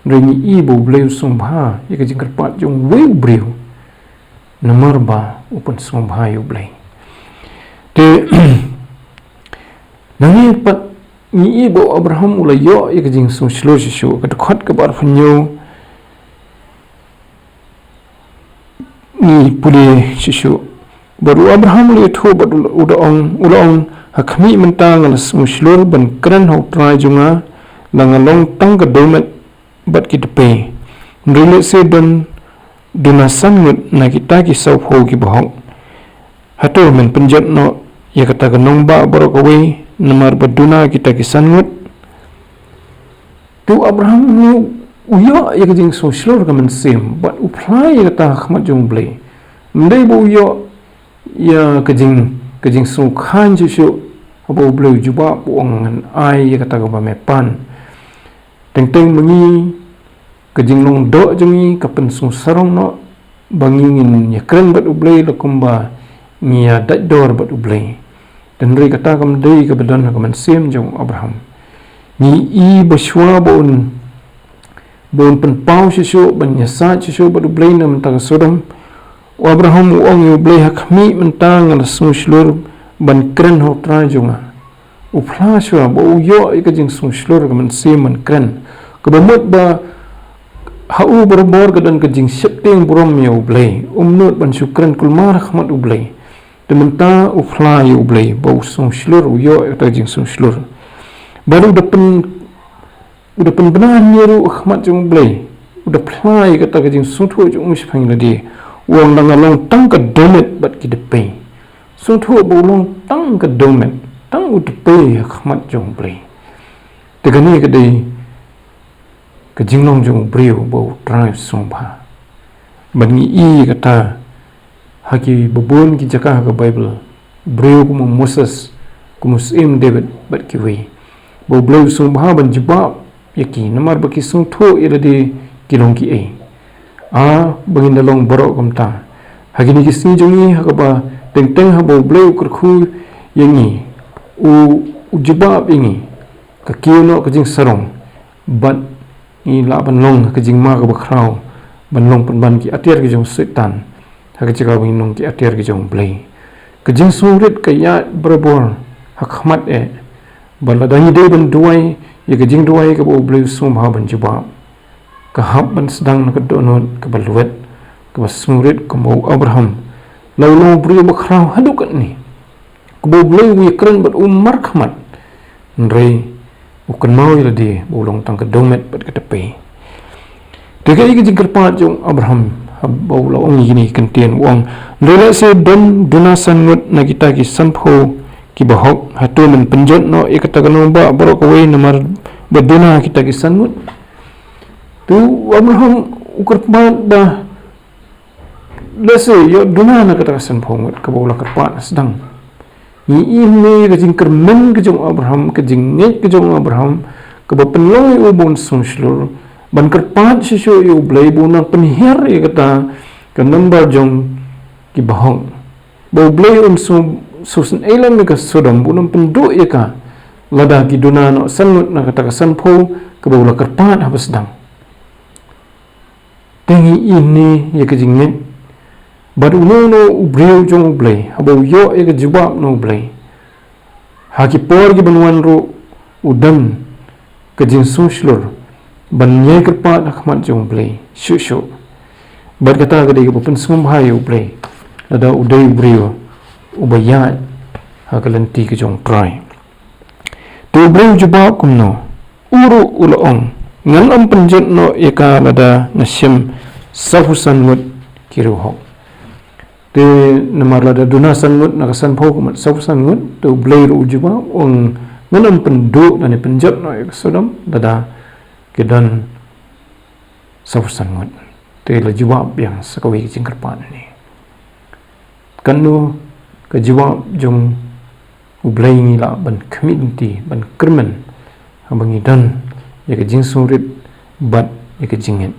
Hynrei ngi i ba U Blei u sngewbha ïa ka jingkyrpad jong uwei u briew, namar ba u pynsngewbha ïa U Blei. Te nangne pat ngi i ba u Abraham u la ïoh ïa ka jingsngew shlur shisha. Ka dkhot kaba arphew hynñiew ngi pule shisha. Bad u Abraham u la ïathuh bad u la ong, u la ong, ha khmih mynta nga la sngew shlur ban kren ha U Trai jong nga, la nga long tang ka dewmet bad ki dpei. Hynrei lehse don duna san ngut na kita ki sawphew kiba hok, hato men pynjot noh ïa kata ka nongbah baroh kawei namar ba duna kita ki san ngut? Te u Abraham u ïoh ïa ka jingsngew shlur ka mynsiem bad u phla ïa kata ha khmat jong U Blei. Ym dei ba u ïoh ïa ka jing, ka jingsngewkhlaiñ shuh shuh haba U Blei u jubab, u ong ngan ai ïa kata kaba me pan. Teng teng ma ngi, ka jinglong doh jong ngi ka pynsngewsarong noh ba ngi ngin ïakren bad U Blei la kumba ngi ïa dait dor bad U Blei. Hynrei kata kam dei kaba don ha ka mynsiem jong u Abraham. Ngi i ba shuwa ba un, ba un pynpaw shisha, ban ïasaid shisha bad U Blei na bynta ka Sodom, u Abraham u ong ïa U Blei, ha khmih mynta nga la sngew shlur ban kren ha U Trai jong nga. U phla shuwa ba u ïoh ïa ka jingsngew shlur ka mynsiem ban kren, kaba mut ba ha u barabor ka don ka jingsheptieng burom ïa U Blei, um nud ban shu kren kulmar ha khmat U Blei. Te mynta u phla ïa U Blei ba u sngew shlur, u ïoh ïa ka jingsngew shlur. Bad u da pyn, u da pynbna hynrei ruh ha khmat jong U Blei, u da phla ïa kata ka jingsngewthuh jong u shaphang lade. U ong, la nga long tang ka dewmet bad ki dpei. Sngewthuh ba u long tang ka dewmet, tang u dpei ha khmat jong U Blei. Te kane ka dei ka jinglong jong u briew ba U Trai u sngewbha. Bad ngi i kata ha kiba bun ki jaka ha ka Baibl, briew kum u Moses, kum u Syiem David bad kiwei, ba U Blei u sngewbha ban jubab ïa ki namar ba ki sngewthuh ïa lade ki long kiei. A, ba ngin da long baroh kumta. Ha kine ki sngi jong ngi, ha kaba teng teng haba U Blei u kyrkhu ïa ngi, u, u jubab ïa ngi, ka kiew noh ka jingsarong, bad ngi lah ban long ha ka jingma kaba khraw, ban long pynban ki atiar ki jong u Soitan ha ka jaka ba ngin long ki atiar ki jong U Blei. Ka jingsngewrit ka ïaid barabor ha khmat eh, bad lada ngi dei ban duwai ïa ka jingduwai kaba U Blei u sngewbha ban jubab, ka hap ban sdang na ka dohnud kaba lwet, kaba sngewrit kumba u Abraham, la u long u briew ba khraw haduh katne, kaba U Blei u ïakren bad u markhmat. Hynrei u kynmaw ïa lade ba u long tang ka dewmet bad ka dpei. Te kaei ka jingkyrpad jong u Abraham haba u la ong ïa kine ki kyntien? U ong, hynrei lehse don duna san ngut na kita ki sanphew kiba hok, hato men pynjot noh ïa kata ka nongbah baroh kawei namar ba duna kita ki san ngut? Te u Abraham u kyrpad ba lehse ïoh duna na kata ka sanphew ngut kaba u la kyrpad sdang. Ngi i hangne ka jingkyrmen ka jong u Abraham, ka jingngeit ka jong u Abraham, kaba pynlong ïa u ba un sngew shlur ban kyrpad shisha ïa U Blei ba un nang pynhiar ïa kata ka number jong kiba hok, ba U Blei un sngew, sngewsynei lem ïa ka Sodom, ba un nang pynduh ïa ka, lada ki duna noh san ngut na kata ka sanphew kaba u la kyrpad haba sdang. Te ngi i hangne ïa ka jingngeit. Bad uno uno u briew jong U Blei, haba u ïoh ïa ka jubab na U Blei, ha ki por kiban wan ruh u don ka jingsngewshlur ban ïai kyrpad ha khmat jong U Blei shuh shuh. Bad kata ka dei kaba pynsngewbha ïa U Blei, lada u dei u briew uba ïaid ha ka lynti ka jong U Trai. Te U Blei u jubab kumno? U ruh u la ong, ngan ym pynjot noh ïa ka lada nga shem sawphew san ngut ki riewhok. Te namar lada duna san ngut na ka sanphew, ka mut sawphew san ngut. Te U Blei ruh u jubab, u ong, ngan ym pynduh lane pynjot noh ïa ka Sodom lada ki don sawphew san ngut. Te la jubab biang sa kawei ka jingkyrpad hangne. Katno ka jubab jong U Blei ngi lah ban khmih lynti, ban kyrmen, haba ngi don ïa ka jingsngewrit bad ïa ka jingngeit.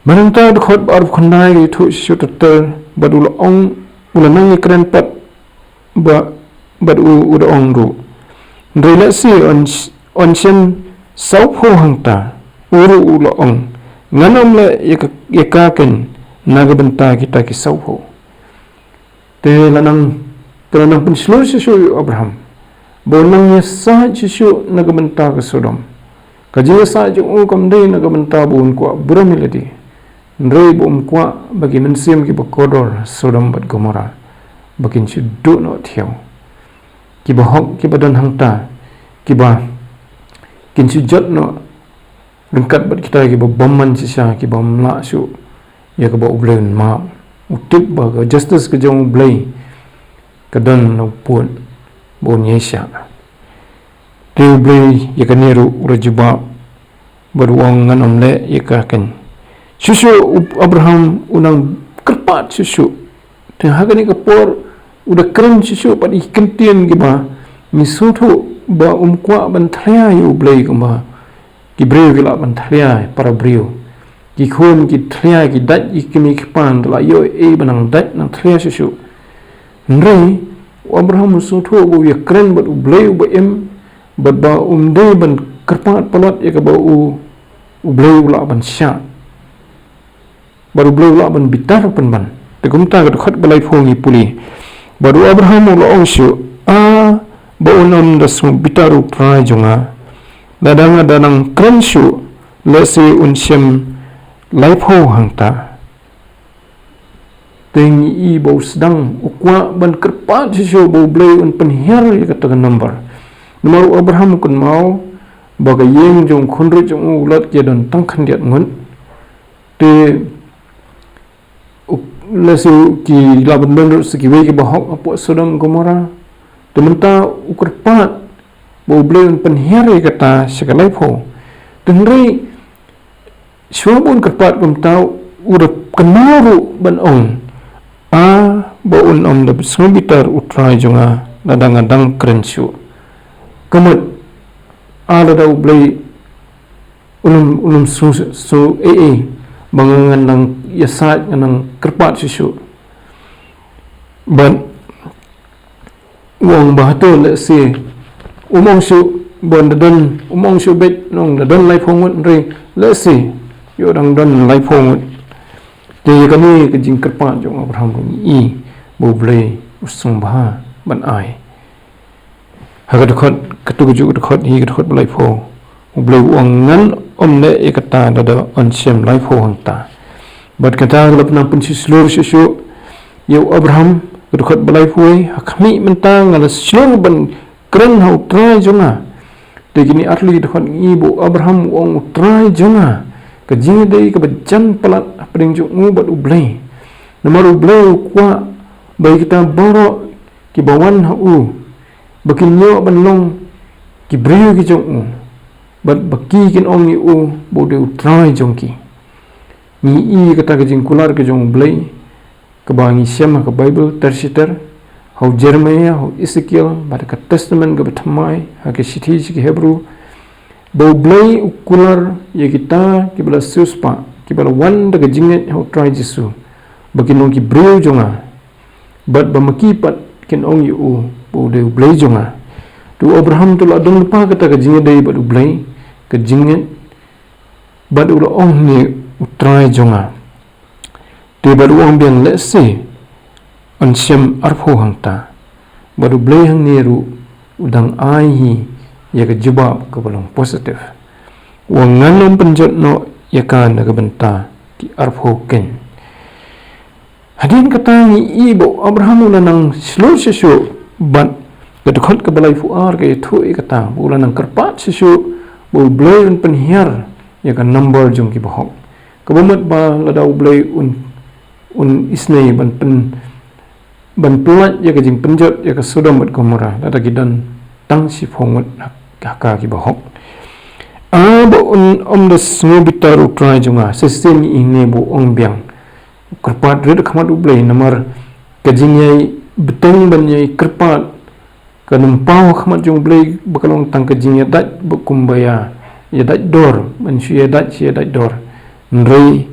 Bad nangta dkhot ba arphew khyndai ka ïathuh shisha ter ter, bad u la ong, u la nang ïakren pat, ba, bad u, u da ong ruh. Hynrei lehse yn, yn shem sawphew hangta, u ruh u la ong. Ngan ym leh ïa ka, ïa ka keiñ na ka bynta kita ki sawphew. Te la nang, te la nang pynshlur shisha ïa u Abraham. Ba u nang ïasaid shisha na ka bynta ka Sodom. Ka jingïasaid jong u kam dei na ka bynta ba un kwah burom ïa lade. Hynrei ba um kwah ba ki mynsiem kiba kordor Sodom bad Gomorrah, ba kin shu duh noh thiaw. Kiba hok kiba don hangta, kiba kin shu jot noh ryngkat bad kita kiba bymman shisha, kiba ym lah shuh ïa kaba U Blei un map. U tip ba ka justice ka jong U Blei ka don la u pud ba un ïaishah. Te U Blei ïa kane ruh u la jubab, bad u ong ngan ym leh ïa ka keiñ. Shuh shuh u Abraham u nang kyrpad shuh shuh. Te ha kane ka por u da kren shuh shuh pat ïa ki kyntien kiba ngi sngewthuh ba um kwah ban thlia ïa U Blei kumba ki briew ki lah ban thlia para briew. Ki khun ki thlia, ki dait ïa ki kmie ki kpa, te la ïoh ei ba nang dait nang thlia shuh shuh. Hynrei u Abraham u sngewthuh ba u ïakren bad U Blei uba im, bad ba um dei ban kyrpad palat ïa kaba u, U Blei u lah ban shah, bad U Blei u lah ban bitar pynban. Te kumta ka dkhot ba laiphew ngi pule. Bad u Abraham u la ong shuh, a ba un ym da sngewbitar U Trai jong nga, lada nga da nang kren shuh, lehse un shem laiphew hangta. Te ngi i ba u sdang u kwah ban kyrpad shisha ba U Blei un pynhiar ïa kata ka number. Namar u Abraham u kynmaw ba ka ïing jong u khunrit jong u, u Lot, ki don tang khyndiat ngut. Te u, lehse ki lah ban don ruh sa kiwei kiba hok hapoh Sodom Gomorrah. Te mynta u kyrpad ba U Blei un pynhiar ïa kata sha ka laiphew. Te hynrei shuwa ba un kyrpad kumta, u da kynmaw ruh ban ong, a ba un ym da sngewbitar U Trai jong nga lada nga dang kren shuh. Ka mut, a lada U Blei un ym, un ym sngew, sngew ei ei ba nga ngan nang ïasaid, ngan nang kyrpad shuh shuh. Bad u ong ba hato lehse, um ong shuh ba da don, um ong shuh beit, u ong da don laiphew ngut, hynrei lehse ïoh dang don laiphew ngut. Te ïa kane ka jingkyrpad jong u Abraham ruh ngi i ba U Blei u sngewbha ban ai. Ha ka dkhot, katto kajuh ka dkhot hi, ka dkhot ba laiphew, U Blei u ong ngan ym leh ïa kata lada yn shem laiphew hangta. Bad kata ka la nang pynshlur shuh shuh ïa u Abraham, ka dkhot ba laiphew wei, ha khmih mynta nga la shlur ban kren ha U Trai jong nga. Te kine artylli ki dkhot ngi i ba u Abraham u ong U Trai jong nga, ka jingïadei kaba jan palat hapdeng jong u bad U Blei. Namar U Blei u kwah ba ïa kita baroh kiba wan ha u, ba kin ïoh ban long ki briew ki jong u, bad ba ki kin ong ïa u ba u dei U Trai jong ki. Ngi i kata ka jingkular ka jong U Blei kaba ngi shem ha ka Baibl ter shi ter, ha u Jeremiah, ha u Esekiel, bad ha ka Testament kaba thymmai, ha ka shithi sha ki Hebru, ba U Blei u kular ïa kita kiba la siewspah, kiba la wan da ka jingngeit ha U Trai Jisu, ba kin long ki briew jong nga, bad ba ma ki pat kin ong ïa u ba u dei U Blei jong nga. Te u Abraham te u la don lypa kata ka jingïadei bad U Blei, ka jingngeit, bad u la ong hangne U Trai jong nga. Te bad u ong biang lehse yn shem arphew hangta. Bad U Blei hangne ruh u dang ai hi ïa ka jubab kaba long positive. U ong ngan ym pynjot noh ïa ka na ka bynta ki arphew keiñ. Hadien kata ngi i ba u Abraham u la nang shlur shuh shuh, bad ka dkhot kaba laiphew ar ka ïathuh ïa kata, ba u la nang kyrpad shuh shuh ba U Blei un pynhiar ïa ka number jong kiba hok. Kaba mut ba lada U Blei un, un isynei ban pyn, ban pyllait ïa ka jingpynjot ïa ka Sodom bad Gomorrah, lada ki don tang shiphew ngut ha ka kiba hok. A ba un ym da sngewbitar U Trai jong nga, shisien ngi i hangne ba u ong biang. Kyrpad rit ha khmat U Blei namar ka jingïai bteng ban ïai kyrpad ka nang paw ha khmat jong U Blei ba ka long tang ka jingïadait ba kumba ïa, ïadait dor, ban shu ïadait, shu ïadait dor. Hynrei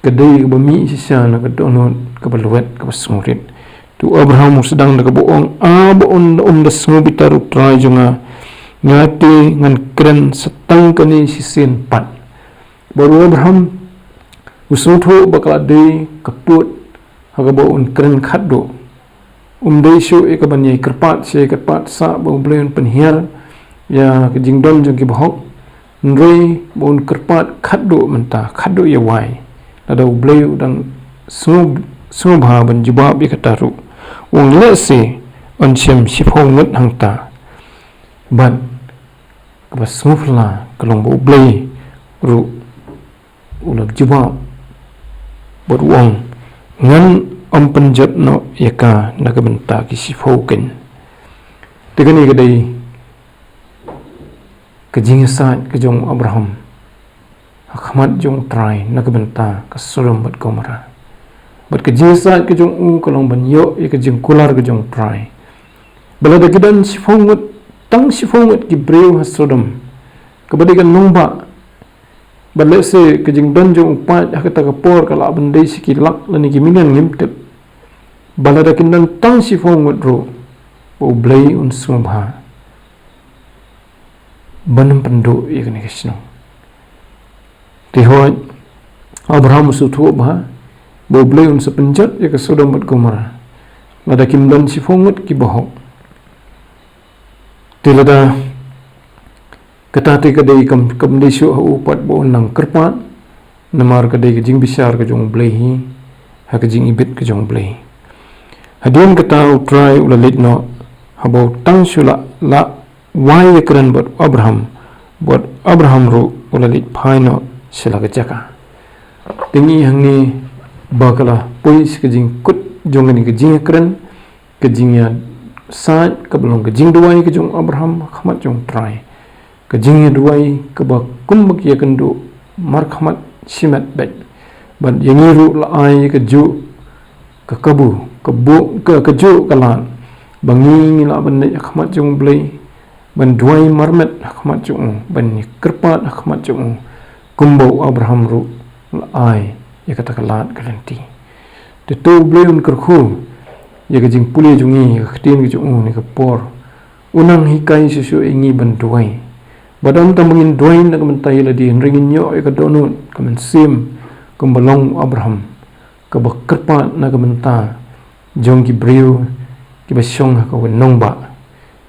ka dei kaba mih shisha na ka dohnud kaba lwet kaba sngewrit. To u Abraham u sdang da kaba ong, "A ba un, um da sngewbitar U Trai jong nga, nga te ngan kren sa tang kane shisien pat." Bad u Abraham u sngewthuh ba ka la dei ka pud ha kaba un kren khatduh. Um dei shuh ïa ka ban ïai kyrpad sha ïa ka pat sah ba U Blei un pynhiar ïa ka jingdon jong ki bahok. Hynrei ba un kyrpad khatduh mynta, khatduh ïa wai. Lada U Blei u dang sngew, sngewbha ban jubab ïa kata ruh, u ong lehse un shem shiphew ngut hangta. Bad kaba sngewphylla ka long ba U Blei ruh u la jubab bad u ong, "Ngan ym pynjot noh ïa ka na ka bynta ki shiphew kein." Te kane ka dei ka jingïasaid ka jong u Abraham ha khmat jong U Trai na ka bynta ka Sodom bad Gomorrah. Bad ka jingïasaid ka jong u ka long ban ïoh ïa ka jingkular ka jong U Trai. Ba lada ki don shiphew ngut, tang shiphew ngut ki briew ha Sodom, kaba dei ka nongbah, bad lehse ka jingdon jong u paid ha kata ka por ka lah ban dei shi ki lak lane ki million ngim tip. Ba lada kin don tang shiphew ngut ruh, ba U Blei un sngewbha ban ym pynduh ïa kane ka shnong. Te hooid, Abraham u sngewthuh bha ba U Blei un sa pynjot ïa ka Sodom bad Gomorrah lada kim don shiphew ngut ki bahok. Te lada kata te ka dei kam, kam dei shuh ha u pat ba un nang kyrpad, namar ka dei ka jingbishar ka jong U Blei hi ha ka jingibit ka jong U Blei. Hadien kata U Trai u la leit noh, haba u tang shu la, la wai ïakren bad u Abraham, bad u Abraham ruh u la leit phai noh sha la ka jaka. Te ngi hangne ba ka la poi sha ka jingkut jong kane ka jingïakren, ka jingïasaid kaba long ka jingduwai ka jong u Abraham ha khmat jong U Trai. Ka jingïaduwai kaba kumba ki ïakynduh markhmat shimet beit. Bad ïa ngi ruh la ai kajuh ka kabu, ka bu, ka, kajuh ka lad ba ngi, ngi lah ban leit ha khmat jong U Blei, ban duwai marmet ha khmat jong u, ban ïakyrpad ha khmat jong u, kumba u Abraham ruh la ai ïa kata ka lad ka lynti. Te to U Blei un kyrkhu ïa ka jingpule jong ngi ïa ka ktien ka jong u ha kane ka por. Un nang hikai shuh shuh ïa ngi ban duwai. Bad ym tang ba ngin duwai na ka bynta ïa lade, hynrei ngin ïoh ïa ka dohnud ka mynsiem kumba long u Abraham, kaba kyrpad na ka bynta jong ki briew kiba shong ha kawei ka nongbah.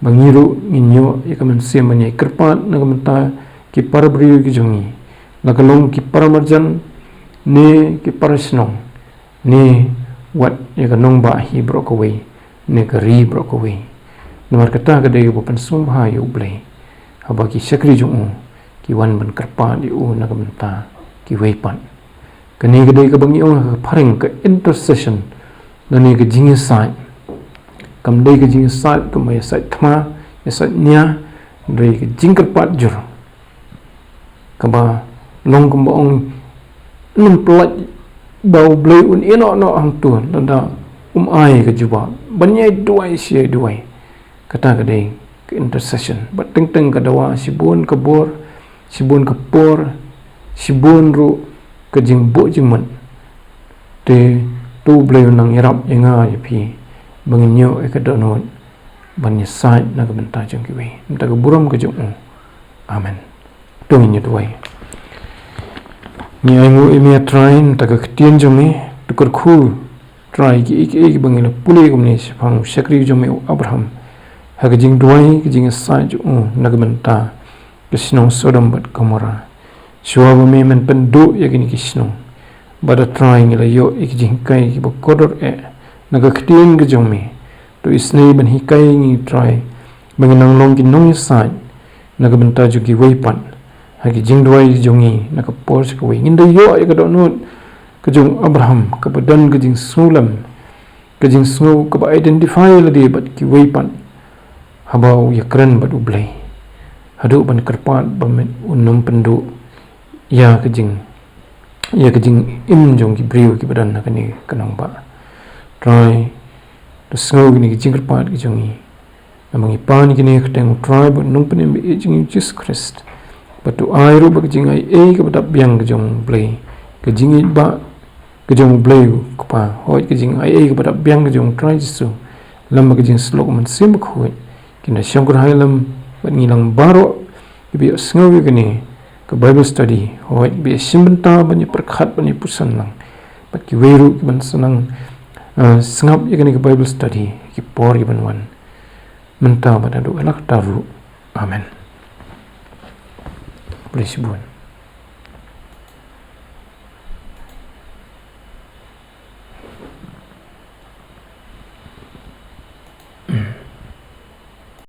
Ba ngi ruh ngin ïoh ïa ka mynsiem ban ïai kyrpad na ka bynta ki para briew ki jong ngi, la ka long ki para marjan ne ki para shnong, ne wat ïa ka nongbah hi baroh kawei, ne ka ri baroh kawei. Namar kata ka dei kaba pynsngewbha ïa U Blei haba ki shakri jong u ki wan ban kyrpad ïa u na ka bynta kiwei pat. Kane ka dei kaba ngi ong ha ka phareng ka intercession, lane ka jingïasaid. Kam dei ka jingïasaid kumba ïasaid thma, ïasaid nia, hynrei ka jingkyrpad jur, kaba long kumba ong, ym pyllait ba U Blei un ïeh noh noh hangto lada um ai ka jubab. Ban ïai duwai shi ïai duwai. Kata ka dei ka intercession. Bad teng teng ka dawa shibun ka bor, shibun ka por, shibun ruh ka jingbuh jingmut. Te to U Blei un nang ïarap ïa nga ïa phi ba ngin ïoh ïa ka dohnud ban ïasaid na ka bynta jong kiwei. Mynta ka burom ka jong u. Amen. To ngin ïa duwai. Ngi ainguh ïa me, Trai, mynta ka ktien jong me. To kyrkhu, Trai, kiei kiei kiba ngi la pule kumne shaphang u shakri jong me u Abraham, ha ka jingduwai, ka jingïasaid jong u na ka bynta ka shnong Sodom bad Gomorrah. Shuwa ba me men pynduh ïa kine ki shnong, bad A Trai, ngi la ïoh ïa ki jinghikai kiba kordor eh na ka ktien ka jong me. To isynei ban hikai ïa ngi, Trai, ba ngin nang long ki nongïasaid na ka bynta jong kiwei pat ha ki jingduwai jong ngi na ka por sha kawei. Ngin da ïoh ïa ka dohnud ka jong u Abraham, kaba don ka jingsngewlem, ka jingsngew, kaba identify ïa lade bad kiwei pat haba u ïakren bad U Blei, haduh ban kyrpad ba men un nym pynduh ïa ka jing, ïa ka jingim jong ki briew kiba don ha kane ka nongbah. Trai, to sngew kine ki jingkyrpad ki jong ngi. Namar ngi pan ïa kine ha ka kyrteng U Trai bad U Nongpynim ba ïeit jong ngi, U Jisu Khrist. Bad to ai ruh ba ka jingaiei kaba dap biang ka jong U Blei, ka jingïeit ba ka jong U Blei U Kpa, hooid ka jingaiei kaba dap biang ka jong U Trai Jisu, lem bad ka jingsyllok U Mynsiem Bakhuid, kin da shongkun hai lem bad ngi lang baroh kiba ïohsngew ïa kane ka Bible study, hooid ba ïa shim bynta ban ïa pyrkhat ban ïa puson lang, bad kiwei ruh kiban sa nang, eh, sngap ïa kane ka Bible study ki por kiban wan, mynta bad haduh la kata ruh. Amen. Khublei shibun.